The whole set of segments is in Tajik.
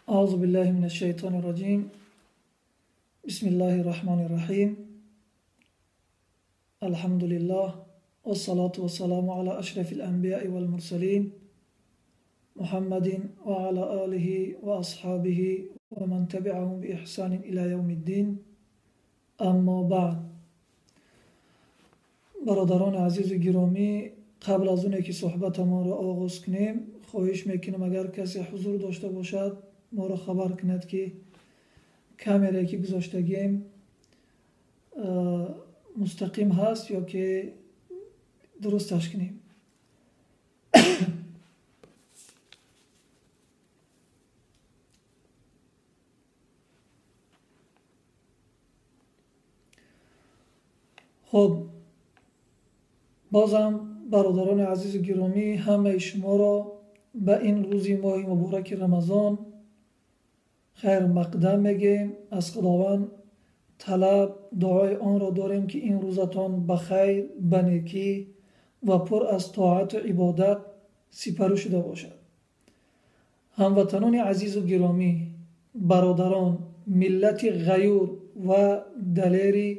Аъузу биллаҳи минаш шайтони раҷим. Бисмиллаҳи раҳмони раҳим. Алҳамдулиллаҳ вассалату вассаламу ала ашрафил анбияи вал мурсалин Муҳаммадин ва ала олиҳи ва асҳобиҳи ва ман табиаҳум бииҳсонин ила явмиддин. Аммо баъд. Бародарони азизу гиромӣ, қабл аз оне ки суҳбатамонро оғоз кунем, хоҳиш мекунам агар касе ҳузур дошта бошад, моро хабар кунад ки камерае ки гузоштагием мустақим ҳаст ё ки дурусташ кунем. Хуб, бозам бародарони азизу гиромӣ, ҳамаи шуморо ба ин рӯзи моҳи мубораки Рамазон хайр мақдам мегӯем. Аз Худованд талаб дуои онро дорем ки ин рӯзатон ба хайр, ба некӣ ва пур аз тоату ибодат сипарӣ шуда бошад. Ҳамватанони азизу гиромӣ, бародарон, миллати ғаюр ва далери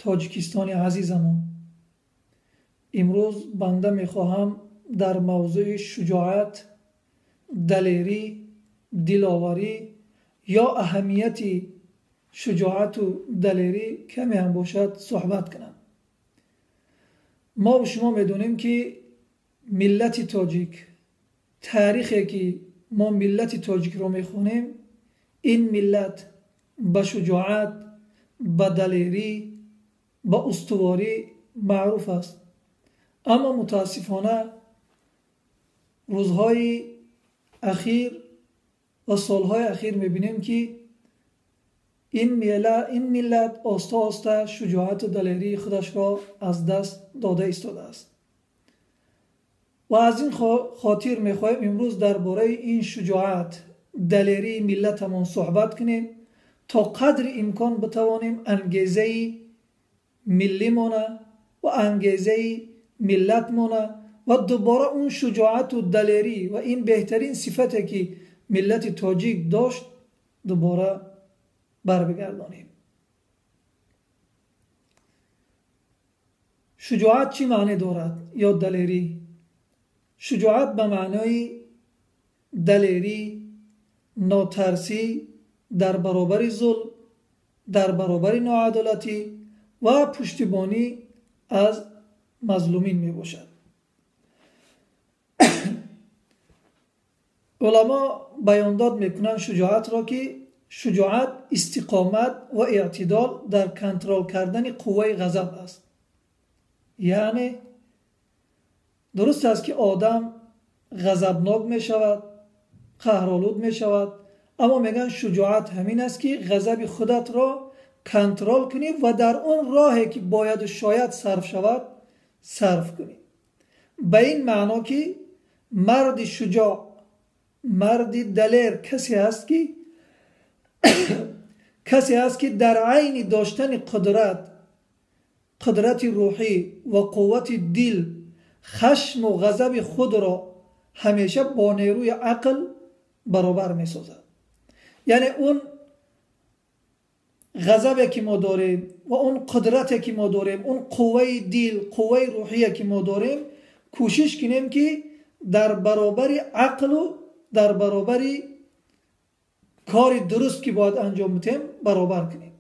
Тоҷикистони азизамон, имрӯз банда мехоҳам дар мавзӯи шуҷоат, далерӣ, диловарӣ ё аҳамияти шуҷоату далерӣ каме ҳам бошад суҳбат кунам. Мо шумо медонем ки миллати тоҷик, таърихе ки мо миллати тоҷикро мехонем, ин миллат ба шуҷоат, ба далерӣ, ба устуворӣ маъруф аст. Аммо мутаассифона рӯзҳои ахир ва солҳои ахир мебинем ки ин миллат оста оста шуҷоату далерии худашро аз даст дода истодааст. Ва аз ин хотир мехоҳем имрӯз дар бораи ин шуҷоат, далерии миллатамон суҳбат кунем то қадри имкон битавонем ангезаи миллимона ва ангезаи миллатмона ва дубора он шуҷоату далерӣ ва ин беҳтарин сифате ки миллати тоҷик дошт дубора барбигардонем. Шуҷоат чӣ маъне дорад ё далерӣ? Шуҷоат ба маънои далерӣ, нотарсӣ дар баробари зулм, дар баробари ноадолатӣ ва пуштибонӣ аз мазлумин мебошад. Уламо баёндод мекунанд шуҷоатро ки шуҷоат истиқомат ва эътидол дар контрол кардани қувваи ғазаб аст. Яъне дуруст аст ки одам ғазабнок мешавад, қаҳролуд мешавад, аммо мегӯянд шуҷоат ҳамин аст ки ғазаби худатро контрол кунӣ ва дар он роҳе ки бояду шояд сарф шавад сарф кунӣ. Ба ин маъно ки марди шуҷоъ, марди далер касе аст ки дар айни доштани қудрат, қудрати рӯҳӣ ва қуввати дил хашму ғазаби худро ҳамеша бо нерӯи ақл баробар месозад. Яъне он ғазабе ки мо дорем ва он қудрате ки мо дорем, он қувваи дил, қувваи рӯҳие ки мо дорем, кӯшиш кунем ки дар баробари ақлу дар баробари кори дуруст ки бояд анҷом бидиҳем баробар кунем.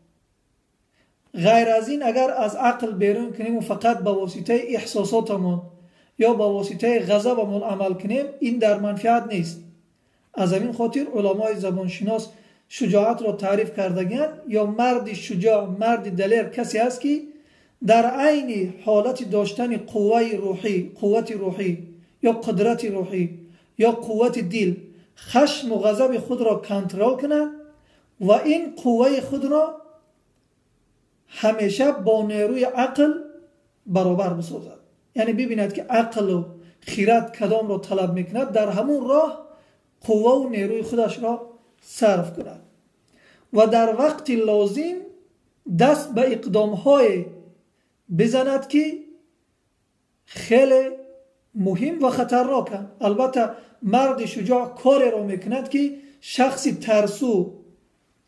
Ғайр аз ин агар аз ақл берун кунем ва фақат ба воситаи эҳсосотамон ё ба воситаи ғазабамон амал кунем, ин дар манфиат нест. Аз ҳамин хотир уламои забоншинос шуҷоатро таъриф кардагианд ё марди шуҷоъ, марди далер касе аст ки дар айни ҳолати доштани қувваи рӯҳӣ, қуввати рӯҳӣ ё қудрати рӯҳӣ ё қуввати дил хашму ғазаби худро контрол кунад ва ин қувваи худро ҳамеша бо нерӯи ақл баробар бисозад. Яъне бибинад ки ақлу хират кадомро талаб мекунад, дар ҳамон роҳ қувваву нерӯи худашро сарф кунад ва дар вақти лозим даст ба иқдомҳое бизанад ки хеле муҳим ва хатарноканд. Албатта марди шуҷоъ кореро мекунад, ки шахси тарсу,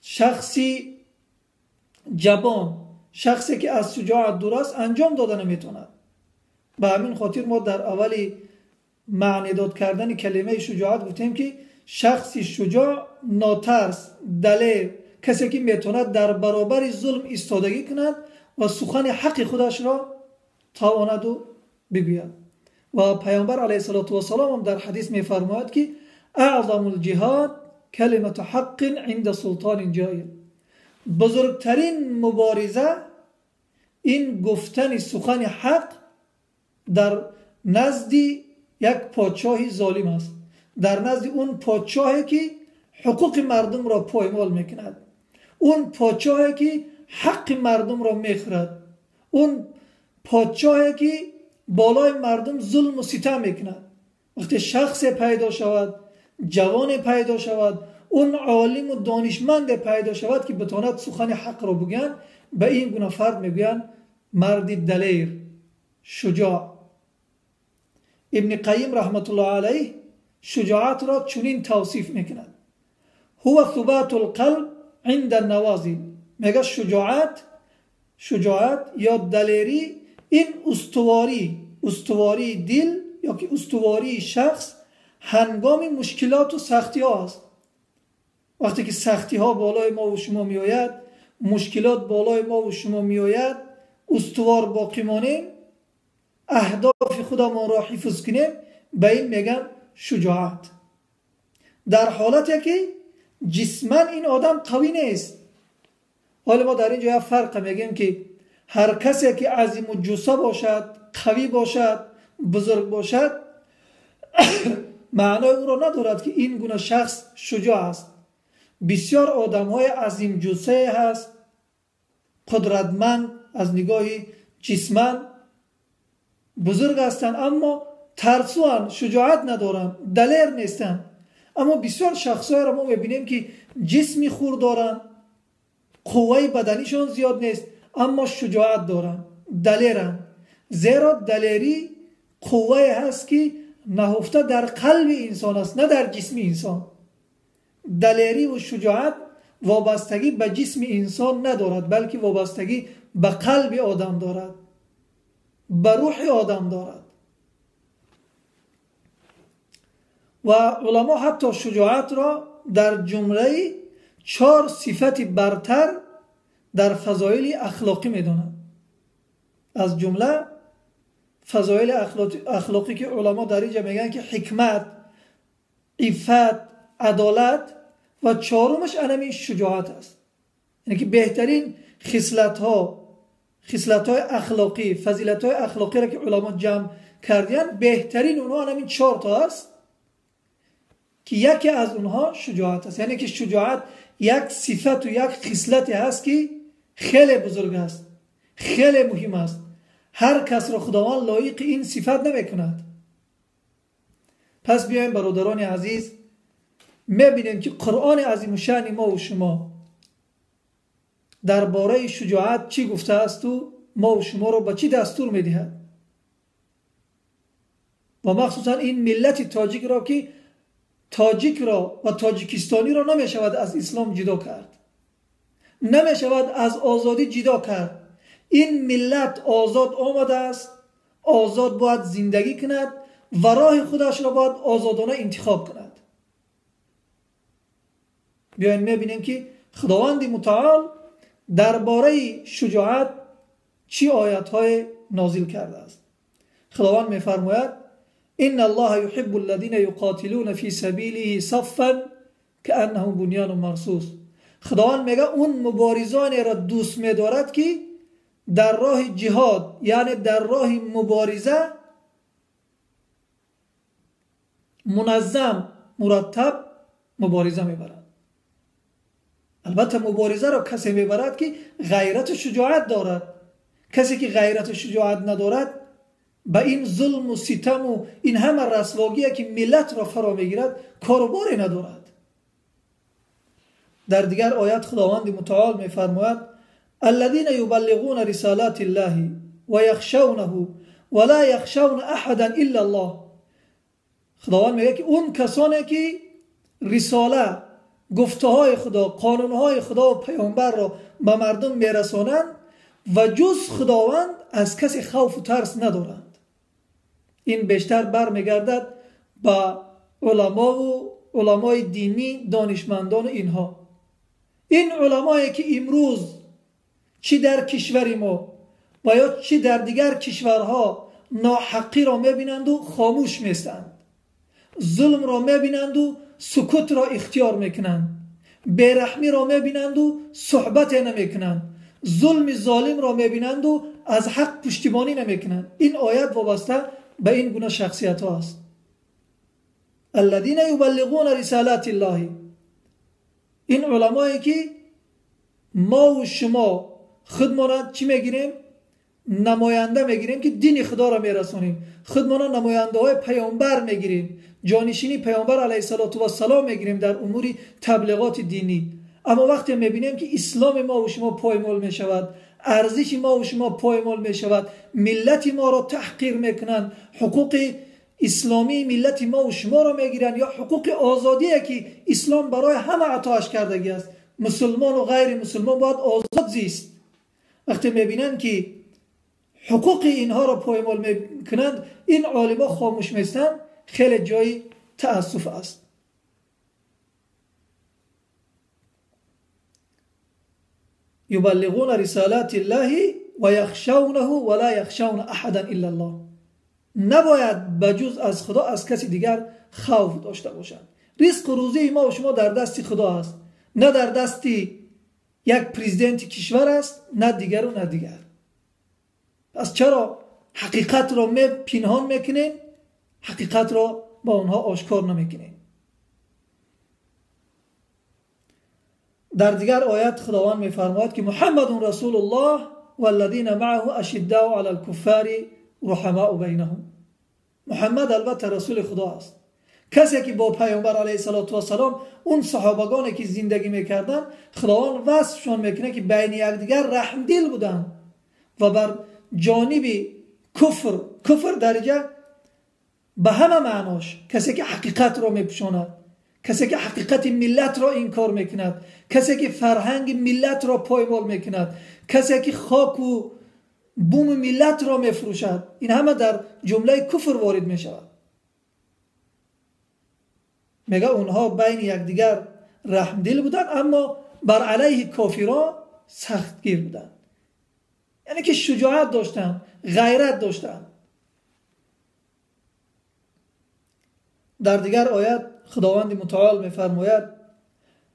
шахси ҷабон, шахсе ки аз шуҷоат дур аст, анҷом дода наметавонад. Ба ҳамин хотир мо дар аввали маънидод кардани калимаи шуҷоат гуфтем, ки шахси шуҷоъ нотарс, далер, касе ки метавонад дар баробари зулм истодагӣ кунад ва сухани ҳаққи худашро тавонаду бигӯяд. Ва Пайғамбар алайҳиссалоту вассалом ҳам дар ҳадис мефармояд, ки аъзамул ҷиҳод калимату ҳаққин инда султонин ҷоир. Бузургтарин мубориза ин гуфтани сухани ҳақ дар назди як подшоҳи золим аст, дар назди он подшоҳе ки ҳуқуқи мардумро поймол мекунад, он подшоҳе ки ҳаққи мардумро мехӯрад, он подшоҳе ки болои мардум зулму ситам мекунад. Вақте шахсе пайдо шавад, ҷавоне пайдо шавад, он олиму донишманде пайдо шавад, ки битавонад сухани ҳақро бигӯянд, ба ин гуна фард мегӯянд марди далер, шуҷоъ. Ибни Қайим раҳматуллоҳ алайҳ шуҷоатро чунин тавсиф мекунад: ҳува субатул қалб инда навозил. Мегӯяд шуҷоат ё далерӣ ин устуворӣ, устувории дил ё ки устувории шахс ҳангоми мушкилоту сахтиҳо аст. Вақте ки сахтиҳо болои мо ва шумо меояд, мушкилот болои мо ва шумо меояд, устувор боқӣ монем, аҳдофи худамонро ҳифз кунем, ба ин мегӯянд шуҷоат. Дар ҳолате ки ҷисман ин одам қавӣ нест. ҳоло мо дар ин ҷо як фарқ мегӯем, ки ҳар касе ки азиму ҷусса бошад, қавӣ бошад, бузург бошад, маънои ӯро надорад, ки ин гуна шахс шуҷоъ аст. Бисёр одамҳои азимҷуссае ҳаст, қудратманд аз нигоҳи ҷисман бузург ҳастанд, аммо тарсуанд, шуҷоат надоранд, далер нестанд. Аммо бисёр шахсҳоеро мо мебинем, ки ҷисми хурд доранд, қувваи баданишон зиёд нест, аммо шуҷоат доранд, далеранд. Зеро далерӣ қуввае ҳаст, ки наҳуфта дар қалби инсон аст, на дар ҷисми инсон. Далерӣ ва шуҷоат вобастагӣ ба ҷисми инсон надорад, балки вобастагӣ ба қалби одам дорад, ба рӯҳи одам дорад. Ва уламо ҳатто шуҷоатро дар ҷумлаи 4 сифати бартар дар фазоили ахлоқӣ медонанд. Аз ҷумла фазоили ахлоқӣ ки уламо дар инҷа мегӯянд, ки ҳикмат, иффат, адолат ва чорумаш анамин шуҷоат аст. Яъне ки беҳтарин хислатҳо, хислатҳои ахлоқӣ, фазилатҳои ахлоқиро ки уламо ҷамъ кардиянд, беҳтарин онҳо анамин 4 то аст, ки яке аз онҳо шуҷоат аст. Яъне ки шуҷоат як сифату як хислате ҳаст, ки хеле бузург аст, хеле муҳим аст. Ҳар касро Худованд лоиқи ин сифат намекунад. Пас биёем, бародарони азиз, мебинем, ки Қуръони азимушшаъни мо ва шумо дар бораи шуҷоат чӣ гуфтаасту мо ва шуморо ба чӣ дастур медиҳад, ва махсусан ин миллати тоҷикро, ки тоҷикро ва тоҷикистониро намешавад аз ислом ҷудо кард, намешавад аз озодӣ ҷудо кард. Ин миллат озод омадааст, озод бояд зиндагӣ кунад ва роҳи худашро бояд озодона интихоб кунад. Биёем мебинем, ки Худованди мутаол дар бораи шуҷоат чӣ оятҳое нозил кардааст. Худованд мефармояд: إن الله يحب الذين يقاتلون في سبيله صفا كأنهم بنيان مرصوص. خداوند میگه اون مبارزانی را دوست می‌دارد که در راه جهاد، یعنی در راه مبارزه منظم، مرتب مبارزه میبرند. البته مبارزه را کسی میبرد که غیرت و شجاعت دارد. کسی که غیرت و شجاعت ندارد به این ظلم و ستم و این همه رسواگی که ملت را فرا میگیرد کاروباری ندارد. در دیگر آیت خداوند متعال میفرماید: الذين يبلغون رسالات الله ويخشونه ولا يخشون احدا الا الله. خداوند میگه که اون کسانی که رساله، گفته های خدا، قانون های خدا و پیامبر را به مردم میرسانند و جز خداوند از کسی خوف و ترس ندارند. این بیشتر برمیگردد به علما و علمای دینی، دانشمندان اینها. این علمایی که امروز چی در کشور ما و یا چی در دیگر کشورها ناحقی را میبینند و خاموش میستند، ظلم را میبینند و سکوت را اختیار میکنند، بیرحمی را میبینند و صحبت نمیکنند، ظلم ظالم را میبینند و از حق پشتیبانی نمیکنند. این آیت وابسته به این گونه شخصیت ها است. الذين يبلغون رسالات الله، این علمایی که ما و شما خودمان را چی میگیریم؟ نماینده میگیریم که دین خدا را میرسانیم، خودمان را نماینده های پیامبر میگیریم، جانشینی پیامبر علیه السلام میگیریم در امور تبلیغات دینی. اما وقتی میبینیم که اسلام ما و شما پایمال میشود، ارزش ما و شما پایمال میشود، ملت ما را تحقیر میکنند، حقوق اسلامی ملت ما و شما را میگیرند، یا حقوق آزادی که اسلام برای همه عطاش کردگی است، مسلمان و غیر مسلمان باید آزاد زیست. وقتی میبینند که حقوق اینها را پایمال میکنند، این عالما خاموش میستند، خیلی جای تأسف است. یبلغون رسالات الله و یخشونه ولا یخشون احدا الا الله. نباید بجز از خدا از کسی دیگر خوف داشته باشند. رزق و روزی ما و شما در دست خدا است، نه در دست یک پرزیدنت کشور است، نه دیگر و نه دیگر. پس چرا حقیقت را پنهان میکنین، حقیقت را با آنها آشکار نمیکنین؟ در دیگر آیت خداوند میفرماید که محمد رسول الله والذین معه اشداء علی الکفار رحماء بینهم. محمد البته رسول خدا است. کسی که با پیامبر علیه السلام اون صحابگانی که زندگی میکردن، خداوند وصفشون میکنه که بین یکدیگر رحمدل بودن و بر جانب کفر، کفر درجه به همه معناش، کسی که حقیقت را میپوشاند، کسی که حقیقت ملت را انکار میکند، کسی که فرهنگ ملت را پایمال میکند، کسی که خاک و بوم ملت را میفروشد، این همه در جمله کفر وارد میشود. میگه اونها بین یکدیگر رحمدل بودند، اما بر علیه کافران سختگیر بودند. یعنی که شجاعت داشتند، غیرت داشتند. در دیگر آیت خداوند متعال میفرماید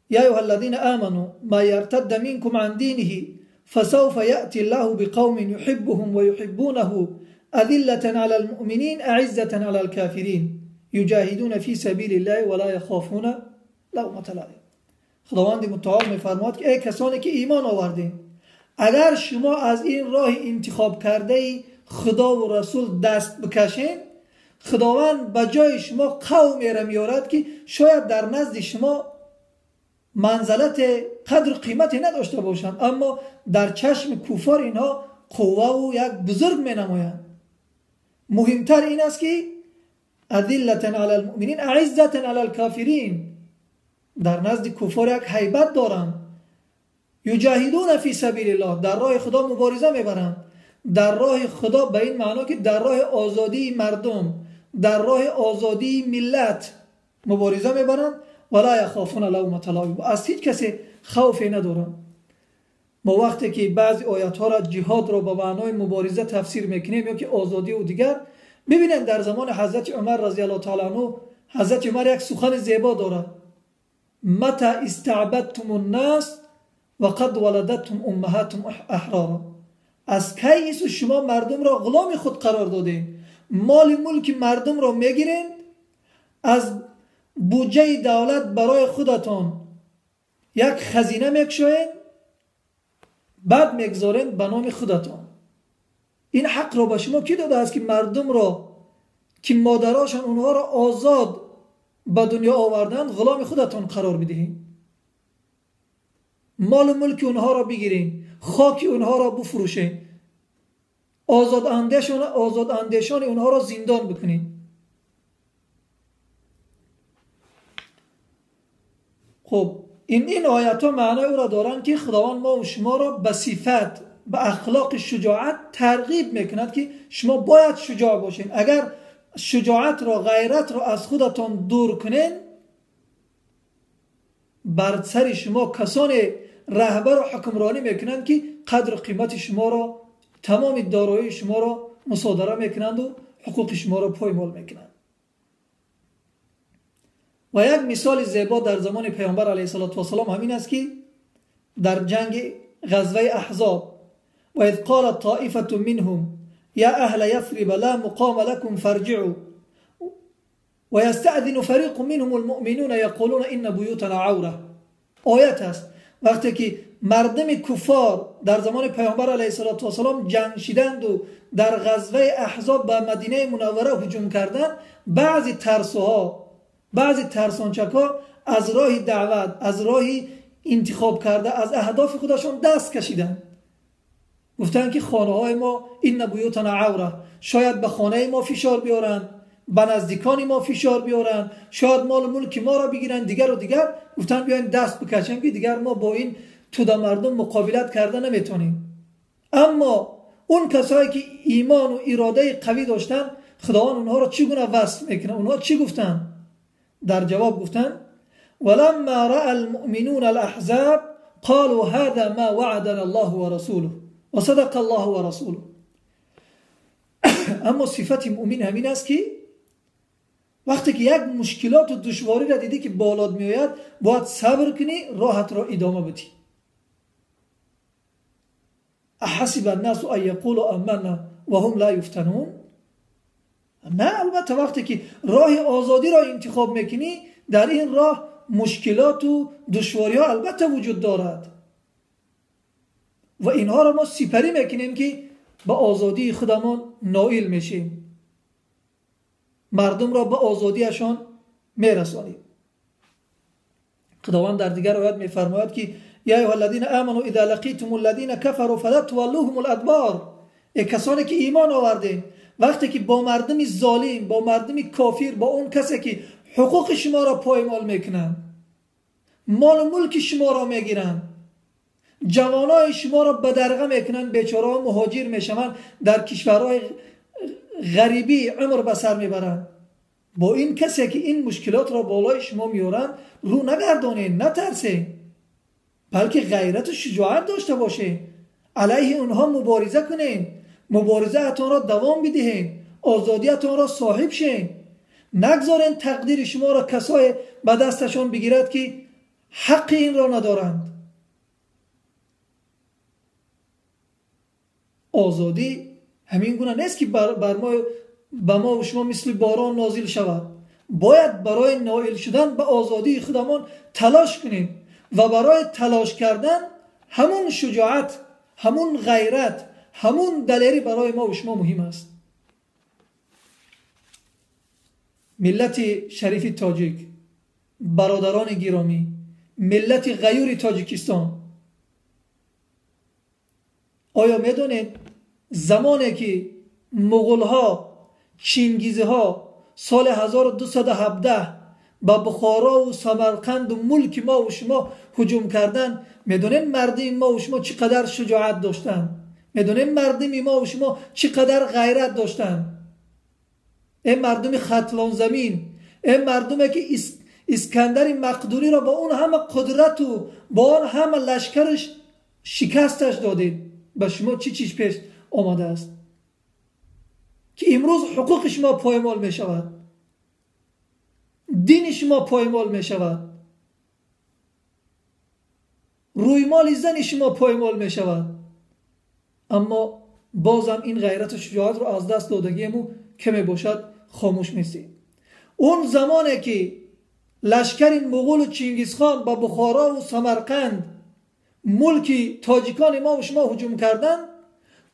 یا ایها الذین آمنوا ما یرتد منکم عن دینه فسوف یأتی الله بقوم یحبهم ویحبونه أذلة علی المؤمنین أعزة علی الكافرین یجاهدون فی سبیل الله ولا یخافون لومة لائم. خداوند متعال میفرماید که ای کسانی که ایمان آوردین، اگر شما از این راه انتخاب کرده خدا و رسول دست بکشین، خداوند به جای شما قومی را میارد که شاید در نزد شما منزلت قدر قیمتی نداشته باشند، اما در چشم کفار اینها قوه و یک بزرگ می نمایند. مهمتر این است که اذلة علی المؤمنین اعزة علی الکافرین، در نزد کفار یک هیبت دارند. یجاهدون فی سبیل الله، در راه خدا مبارزه میبرند. در راه خدا به این معنا که در راه آزادی مردم، در راه آزادی ملت مبارزه میبرند. ولا یخافون لومة لائم، از هیچ کسی خوفی ندارند. ما وقتی که بعضی آیت ها را جهاد را به معنای مبارزه تفسیر میکنیم یا که آزادی و دیگر، ببینید در زمان حضرت عمر رضی الله تعالی عنه، حضرت عمر یک سخن زیبا دارد: متى استعبدتم الناس وقد ولدتهم امهاتهم احرارا. از کی شما مردم را غلام خود قرار دادین، مال ملک مردم را میگیرین، از بودجه دولت برای خودتان یک خزینه میکشوین، بعد میگذارین به نام خودتان. این حق را به شما کی داده است که مردم را که مادراشان اونها را آزاد به دنیا آوردن غلام خودتان قرار بدهین، مال ملک اونها را بگیرین، خاک اونها را بفروشین، озодандешони онҳоро зиндон бикунед. خب این آیت ها معنای او را دارند که خداوند ما و شما را به صفت، به اخلاق شجاعت ترغیب میکند که شما باید شجاع باشین. اگر شجاعت را، غیرت را از خودتان دور کنین، بر سر شما کسان رهبر و حکمرانی میکنند که قدر و قیمت شما را، تمام دارایی شما را مصادره میکنند و حقوق شما را پایمال میکنند. و یک مثال زیبا در زمان پیامبر علیه الصلاة والسلام همین است که در جنگ غزوه احزاب، و اذ قال طائفة منهم یا اهل یثرب لا مقام لكم فارجعوا ويستأذن فريق منهم المؤمنون يقولون ان بيوتنا عوره. آیت است وقتی که مردم کفار در زمان پیامبر علیه الصلاة والسلام جنگ شدند و در غزوه احزاب به مدینه منوره هجوم کردند، بعضی ترسوها، بعضی ترسانچک‌ها از راه دعوت، از راه انتخاب کرده، از اهداف خودشان دست کشیدند. گفتند که خانه های ما، این بیوتنا عوره، شاید به خانه ما فشار بیارند، به نزدیکان ما فشار بیارند، شاید مال ملک ما را بگیرند، دیگر و دیگر. گفتند بیاین دست بکشیم که دیگر ما با این توده مردم مقابلت کرده نمیتونیم. اما اون کسایی که ایمان و اراده قوی داشتند، خداوند اونها را چگونه وصف میکنه؟ اونها چی گفتند؟ در جواب گفتند ولما رأى المؤمنون الأحزاب قالوا هذا ما وعدنا الله ورسوله وصدق الله ورسوله. اما صفت مؤمن همین است که وقتی که یک مشکلات و دشواری را دیدی که بالاد میآید، باید صبر کنی، راحت را ادامه بدی. احسب الناس ان یقولوا آمنا وهم لا یفتنون. نه، البته وقتی که راه آزادی را انتخاب میکنی، در این راه مشکلات و دشواری ها البته وجود دارد و اینها را ما سپری میکنیم که به آزادی خودمان نائل میشیم، مردم را به آزادیشان میرسانیم. خداوند در دیگر آیات میفرماید که یا ایها الذین آمنوا اذا لقیتم الذین کفروا فلا تولوهم الادبار. ای کسانی که ایمان آوردین، وقتی که با مردم ظالم، با مردم کافر، با اون کسی که حقوق شما را پایمال میکنند، مال و ملک شما را میگیرند، جوانای شما را بدرقه میکنند، بیچاره ها مهاجر میشوند، در کشورهای غریبی عمر به سر میبرند، با این کسی که این مشکلات را بالای شما میارند رو نگردانین، نترسین، بلکه غیرت و شجاعت داشته باشین، علیه اونها مبارزه کنین، مبارزه اتان را دوام بدهین، آزادیتان را صاحب شین. نگذارین تقدیر شما را کسای به دستشان بگیرد که حق این را ندارند. آزادی همین گونه نیست که بر ما، به ما و شما مثل باران نازل شود. باید برای نائل شدن به آزادی خودمان تلاش کنیم و برای تلاش کردن همون شجاعت، همون غیرت، همون دلیری برای ما و شما مهم است. ملت شریف تاجیک، برادران گرامی، ملت غیور تاجیکستان، آیا میدونید زمانی که مغول ها، چینگیزی ها سال 1217 به بخارا و سمرقند و ملک ما و شما هجوم کردن، میدونید مردم ما و شما چقدر شجاعت داشتن؟ میدونید مردم ما و شما چقدر غیرت داشتن؟ این مردم ختلان زمین، این مردمی که اسکندر مقدونی را با اون همه قدرت و با اون همه لشکرش شکستش دادید، به شما چی چیز پیش آمده است که امروز حقوق شما پایمال می شود، دین شما پایمال می شود، رویمال زن شما پایمال می شود، اما بازم این غیرت و شجاعت رو از دست دادگیمو که می باشد خاموش میسیم. اون زمانی که لشکر مغول و چینگیزخان با بخارا و سمرقند ملک تاجیکان ما و شما هجوم کردن،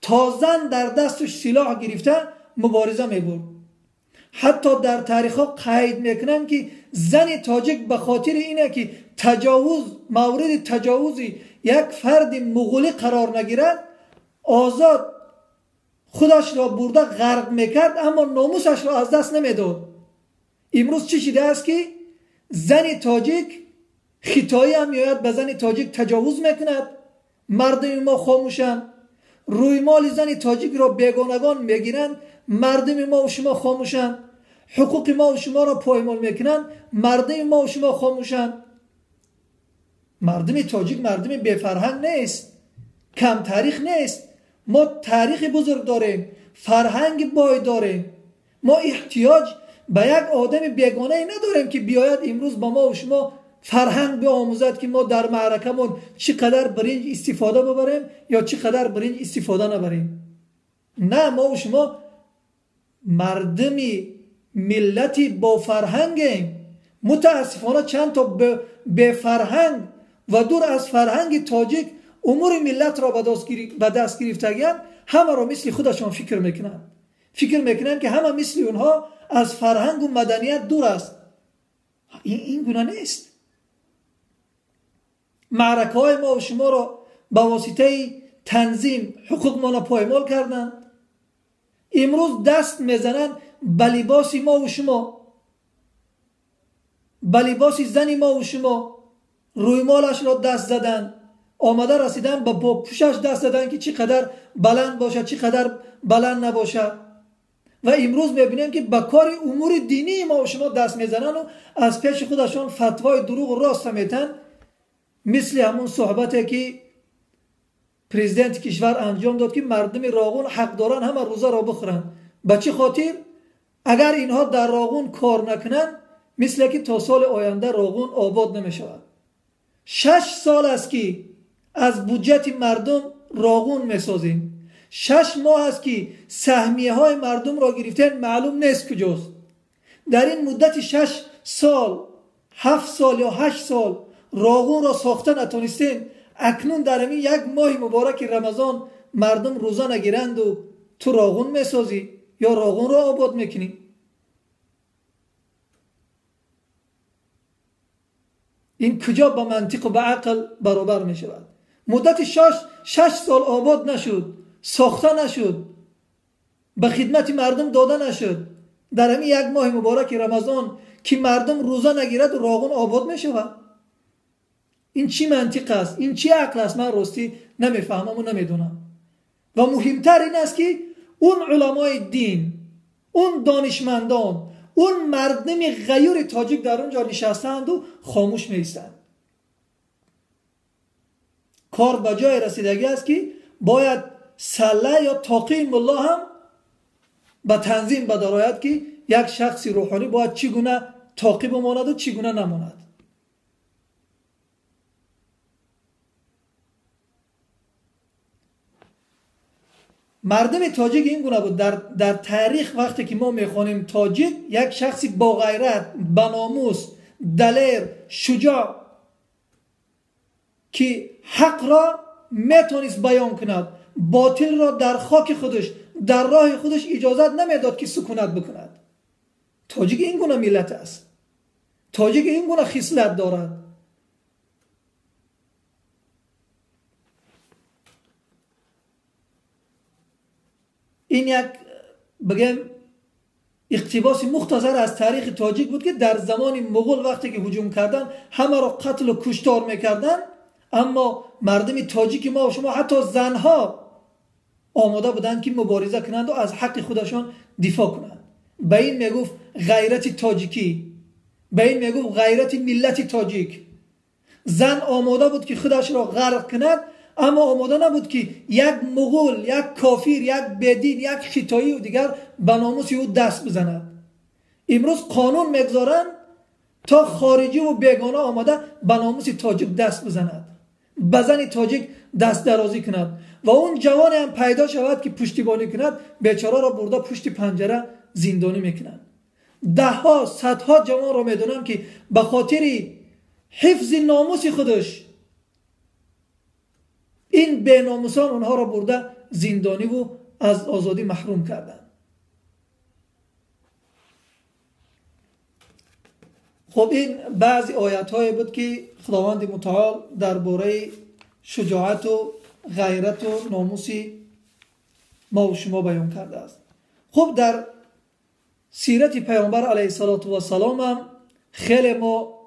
تا زن در دستش سلاح گرفته مبارزه می برد. حتی در تاریخ ها قید میکنن که زن تاجیک به خاطر اینه که تجاوز، مورد تجاوز یک فرد مغولی قرار نگیرد، آزاد худашро бурда ғарқ мекард, аммо номусашро аз даст намедод. Имрӯз чӣ шидааст ки зани тоҷик хитоӣ ҳам меояд ба зани тоҷик таҷовуз мекунад, мардуми мо хомӯшанд. Рӯймоли зани тоҷикро бегонагон мегиранд, мардуми мо ва шумо хомӯшанд. Ҳуқуқи мо ва шуморо поймол мекунанд, мардуми мо ва шумо хомӯшанд. Мардуми тоҷик мардуми бефарҳанг нест, кам таърих нест. Мо таърихи бузург дорем, фарҳанги бой дорем. Мо эҳтиёҷ ба як одами бегонае надорем ки биёяд имрӯз ба мо ва шумо фарҳанг биомӯзад ки мо дар маъракамон чӣ қадар биринҷ истифода бибарем ё чӣ қадар биринҷ истифода набарем. На, мо ва шумо мардуми миллати бофарҳангем. Мутаассифона чанд то бефарҳанг ва дур аз фарҳанги тоҷик умури миллатро ба даст гирифтагианд, ҳамаро мисли худашон фикр мекунанд. Фикр мекунанд ки ҳама мисли онҳо аз фарҳангу маданият дур аст. Ин гуна нест. Маъракаҳои мо ва шуморо ба воситаи танзим ҳуқуқмонро поймол карданд. Имрӯз даст мезананд ба либоси мо ва шумо, ба либоси зани мо ва шумо. Рӯймолашро даст заданд, омада расиданд ба пӯшаш даст заданд ки чӣ қадар баланд бошад, чӣ қадар баланд набошад. Ва имрӯз мебинем ки ба кори умури динии мо ва шумо даст мезананд аз пеши худашон фатвои дурӯғ рост метанд, мисли ҳамун суҳбате ки президенти кишвар анҷом дод ки мардуми Роғун ҳақ доранд ҳама рӯзаро бихӯранд. Ба чӣ хотир? Агар инҳо дар Роғун кор накунанд, мисле ки то соли оянда Роғун обод намешавад. 6 сол аст ки аз буҷети мардум Роғун месозем. 6 моҳ аст ки саҳмияҳои мардумро гирифтем, маълум нест куҷост. Дар ин муддати 6 сол, 7 сол ё 8 сол Роғунро сохта натонистем. Акнун дар ҳамин як моҳи мубораки Рамазон мардум рӯза нагиранду ту Роғун месозӣ ё Роғунро обод мекунӣ. Ин куҷо ба мантиқу ба ақл баробар мешавад? Муддати 6 сол обод нашуд, сохта нашуд, ба хидмати мардум дода нашуд. Дар ҳамин як моҳи мубораки Рамазон ки мардум рӯза нагирад, Роғун обод мешавад. Ин чӣ мантиқ аст? Ин чӣ ақл аст? Ман ростӣ намефаҳмаму намедонам. Ва муҳимтар ин аст ки он уламои дин, он донишмандон, он мардуми ғайюри тоҷик дар он ҷо нишастаанду хомӯш меистанд. Кор ба ҷое расидагӣ аст ки бояд салла ё тоқии мулло ҳам ба танзим бадарояд ки як шахси рӯҳонӣ бояд чӣ гуна тоқӣ бимонаду чӣ гуна намонад. Мардуми тоҷик ин гуна буд. Дар таърих вақте ки мо мехонем тоҷик як шахси боғайрат, баномус, далер, шуҷоъ ки ҳақро метонист баён кунад, ботилро дар хоки худаш, дар роҳи худаш иҷозат намедод ки сукунат бикунад. Тоҷик ин гуна миллат аст. Тоҷик ин гуна хислат дорад. Ин як бигем иқтибоси мухтасар аз таърихи тоҷик буд ки дар замони муғул вақте ки ҳуҷум карданд, ҳамаро қатлу куштор мекарданд, аммо мардуми тоҷики мо ва шумо ҳатто занҳо омода буданд ки мубориза кунанду аз ҳаққи худашон дифоъ кунанд. Ба ин мегуфт ғайрати тоҷикӣ, ба ин мегуфт ғайрати миллати тоҷик. Зан омода буд ки худашро ғарқ кунад, аммо омода набуд ки як муғул, як кофир, як бедин, як хитоию дигар ба номуси ӯ даст бизанад. Имрӯз қонун мегузоранд то хориҷиву бегона омада ба номуси тоҷик даст бизанад, ба зани тоҷик дастдарозӣ кунад ва он ҷавоне ҳам пайдо шавад ки пуштибонӣ кунад, бечораро бурда пушти панҷара зиндонӣ мекунанд. Даҳҳо, садҳо ҷавонро медонам ки ба хотири ҳифзи номуси худаш ин беномусон онҳоро бурда зиндониву аз озодӣ маҳрум карданд. Хуб, ин баъзи оятҳое буд ки Худованди мутаол дар бораи шуҷоату ғайрату номуси ما و شما بیان کرده است. خب در سیرت پیامبر علیه الصلاة والسلام هم خیلی ما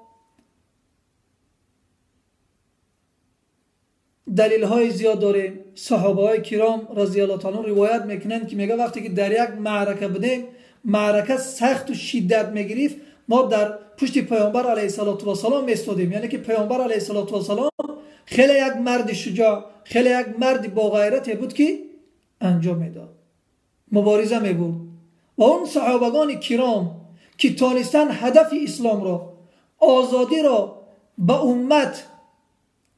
دلیل های زیاد داریم. صحابه های کرام رضی الله تعالی روایت میکنند که میگه وقتی که در یک معرکه بودیم، معرکه سخت و شدت میگرفت، ما در پشت پیامبر علیه الصلاة والسلام میستادیم. یعنی که پیامبر علیه الصلاة والسلام خیلی یک مرد شجاع، خیلی یک مرد با غیرت بود که انجام میداد، مبارزه میبود. و اون صحابگان کرام که تانستن هدف اسلام را، آزادی را به امت،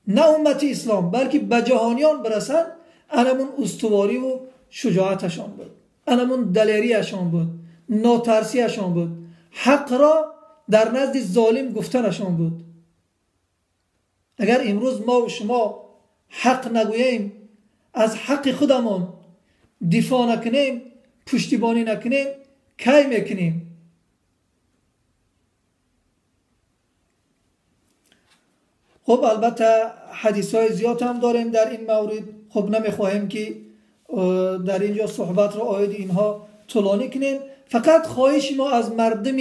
نه امت اسلام بلکه به جهانیان برسند، انمون استواری و شجاعتشان بود، انمون دلیریشان بود، ناترسیشان بود، حق را در نزد ظالم گفتنشان بود. اگر امروز ما و شما حق نگوییم، از حق خودمان دفاع نکنیم، پشتیبانی نکنیم، کی میکنیم؟ خب البته حدیث های زیاد هم داریم در این مورد. خب نمیخواهیم که در اینجا صحبت را عاید اینها طولانی کنیم. فقط خواهش ما از مردم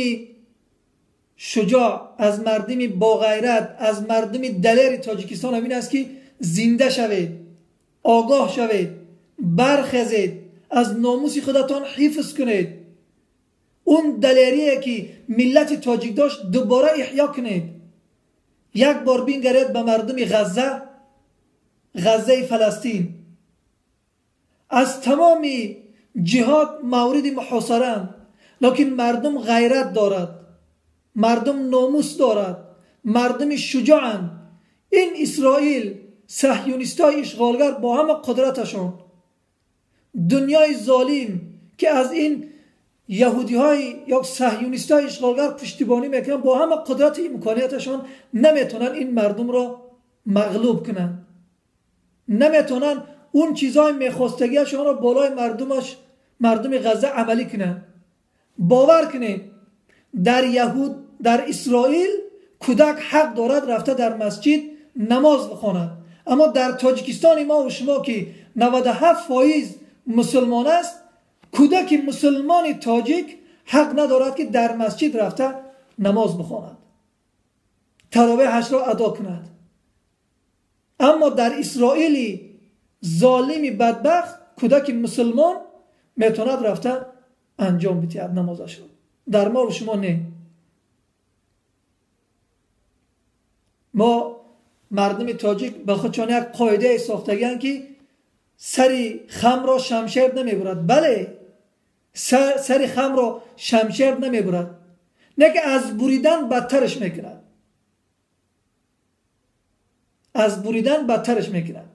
شجاع، از مردم با غیرت، از مردم دلیر تاجیکستان همین است که زنده شوید، آگاه شوید، برخیزید، از ناموس خودتان حفظ کنید. اون دلیریه که ملت تاجیک داشت دوباره احیا کنید. یک بار بینگرید به مردم غزه، غزه فلسطین، از تمام جهات مورد محاصره، لکن مردم غیرت دارد، مردم ناموس دارد، مردم شجاعند. این اسرائیل صهیونیستای اشغالگر با همه قدرتشان، دنیای ظالم که از این یهودی های یا صهیونیست های اشغالگر پشتیبانی میکنن، با همه قدرت امکانیتشان نمیتونن این مردم را مغلوب کنن، نمیتونن اون چیزای میخواستگیشان را بالای مردم غزه عملی کنن. باور کنید در یهود، در اسرائیل کودک حق دارد رفته در مسجد نماز بخواند، اما در تاجیکستان ما و شما که 97% مسلمان است، کودک مسلمان تاجیک حق ندارد که در مسجد رفته نماز بخواند، تراویحش را ادا کند. اما در اسرائیل ظالم بدبخت کودک مسلمان میتواند رفته انجام بدهد نمازش را. در ما و شما نه. ما مردم تاجیک به خودشان یک قاعده ساختگی‌اند که سری خم را شمشیر نمیبرد. بله، سری خم را شمشیر نمیبرد، نه که از بریدن بدترش میکند، از بریدن بدترش میکند.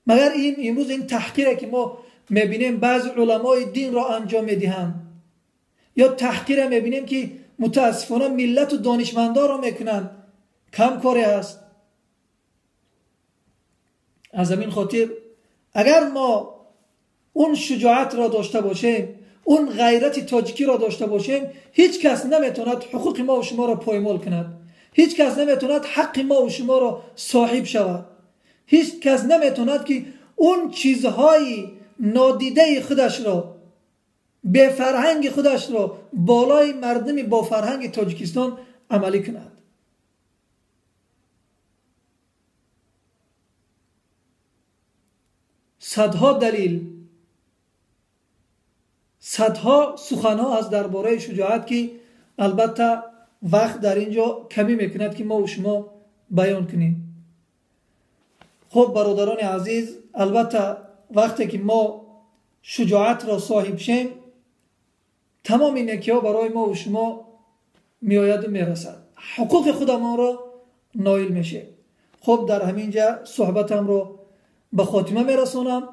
مگر این امروز این تحقیره که ما میبینیم بعض علمای دین را انجام میدهند، یا تحقیر میبینیم که متاسفانه ملت و دانشمندان را میکنند، کم کاری هست. از همین خاطر اگر ما اون شجاعت را داشته باشیم، اون غیرت تاجیکی را داشته باشیم، هیچ کس نمیتواند حقوق ما و شما را پایمال کند، هیچ کس نمیتواند حق ما و شما را صاحب شود، هیچ کس نمیتواند که اون چیزهای نادیده خودش را، به فرهنگ خودش را بالای مردم با فرهنگ تاجیکستان عملی کند. صدها دلیل، صدها سخنها از درباره شجاعت که البته وقت در اینجا کمی میکند که ما و شما بیان کنیم. خب برادران عزیز، البته وقتی که ما شجاعت را صاحب شیم، تمام نیکی‌ها برای ما و شما میآید و میرسد، حقوق خودمان را نایل میشه. خب در همینجا صحبتم را به خاتمه میرسانم.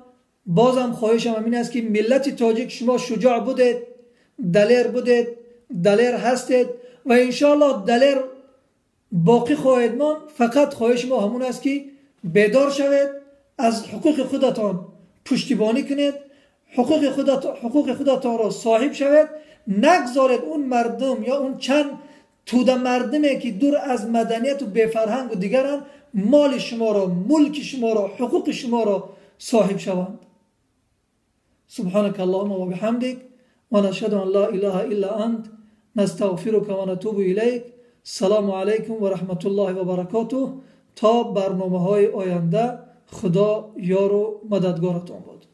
بازم خواهشم این است که ملت تاجیک شما شجاع بودید، دلیر بودید، دلیر هستید و انشاءالله دلیر باقی خواهید ماند. فقط خواهش ما همون است که بیدار شوید، از حقوق خودتان پشتیبانی کنید، حقوق خودتان را صاحب شوید. نگذارید اون مردم یا اون چند توده مردمی که دور از مدنیت و بفرهنگ و دیگران مال شما را، ملک شما را، حقوق شما را صاحب شوند. سبحانك اللهم وبحمدك ونشهد أن لا إله إلا أنت نستغفرك ونتوب إليك. السلام علیکم و رحمت الله و برکاته. تا برنامه های آینده خدا یار و مددگارتان باد.